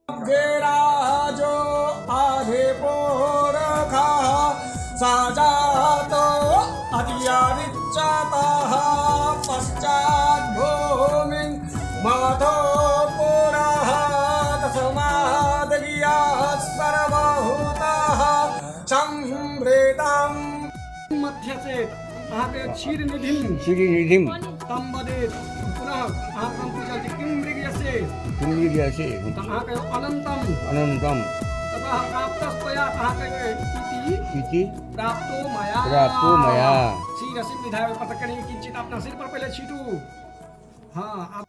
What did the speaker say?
राजो आधिपोरखः सजातो अत्यरिच्यतः पश्चाद्भूमिं मथो पुरः तस्माद्गियाः सर्वभूतः संवृतम्। मध्य से अहाँके क्षीर निधि। श्री निधिम। तम वदेत। पुनः अहाँ हम पूछल छी, किम मृगयसे? कुंडली আছে। तऽ अहाँ कहियौ, अनंतम। अनंतम। ततः प्राप्तस्त्वया, अहाँ कहियौ, इति। इति। प्राप्तो मया। प्राप्तो मया। क्षीरस्य विधाय पर कनि किंचित अपना सिर पर पहिले छीटू। हाँ, आब